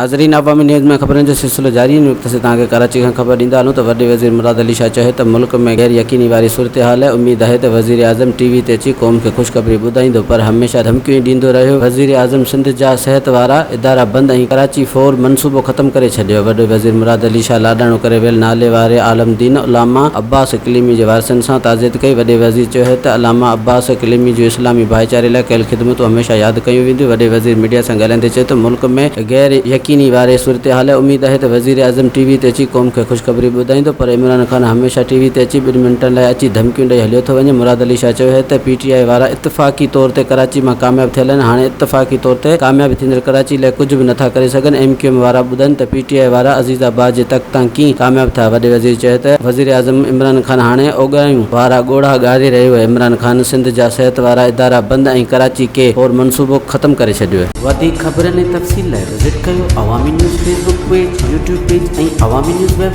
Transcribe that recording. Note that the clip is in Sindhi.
ناظرين عوامي نيوز ۾ خبرن جو سلسلو جاري ان وقت اسين توهان کي ڪراچي کان خبر ڏيندا هلون ته وڏي وزير مراد علي شاهه چيو ته ملڪ ۾ غير يقيني واري صورتحال آهي اميد آهي ته وزيراعظم ٽي وي تي اچي قوم کي خوشخبري ٻڌائيندو پر هميشه ڌمڪيون ئي ڏيندو رهيو وزيراعظم سنڌ جا صحت وارا ادارا بند ۽ ڪراچي فور منصوبو ختم ڪري ڇڏيو وڏو وزير مراد علي شاهه لاڏاڻو ڪري ويل نالي واري عالم دين علامه عباس ڪليمي جي وارثن سان تعزيت ڪئي وڏي وزير چيو ته علامه عباس ڪليمي جون اسلامي ڀائيچاري لاء ڪيل خدمتون هميشه ياد ڪيون وينديون وڏي وزير ميڊيا سان ڳالهائيندي چيو ته ملڪ ۾ غير يقيني واري صورتحال اميد آهي ته وزيراعظم ٽي وي تي اچي قوم کي خوشخبري ٻڌائيندو پر عمران خان هميشه ٽي وي تي اچي ٻن منٽن لاء اچي ڌمڪيون ڏئي هليو ٿو وڃي مراد علي شاهه چيو آهي ته پي ٽي آء وارا اتفاقي طور تي ڪراچي مان ڪامياب ٿيل آهن هاڻي اتفاقي طور تي ڪامياب ٿيندڙ ڪراچي لاء ڪجهه به نٿا ڪري سگهن ايم ڪيو ايم وارا ٻڌائين ته پي ٽي آء وارا عزيز آباد جي تڪ تان ڪيئن ڪامياب ٿيا وڏي وزير چيو ته وزيراعظم عمران خان هاڻي اوڳاڙيون وارا ڳوڙها ڳاڙي رهيو آهي عمران خان سنڌ جا صحت وارا ادارا بند ۽ ڪراچي ڪي فور منصوبو ختم ڪري ڇڏيو آهي. وڌيڪ خبرن ۽ تفصيل لاء وزٽ ڪيو Awami news Facebook page, YouTube page ۽ Awami news web.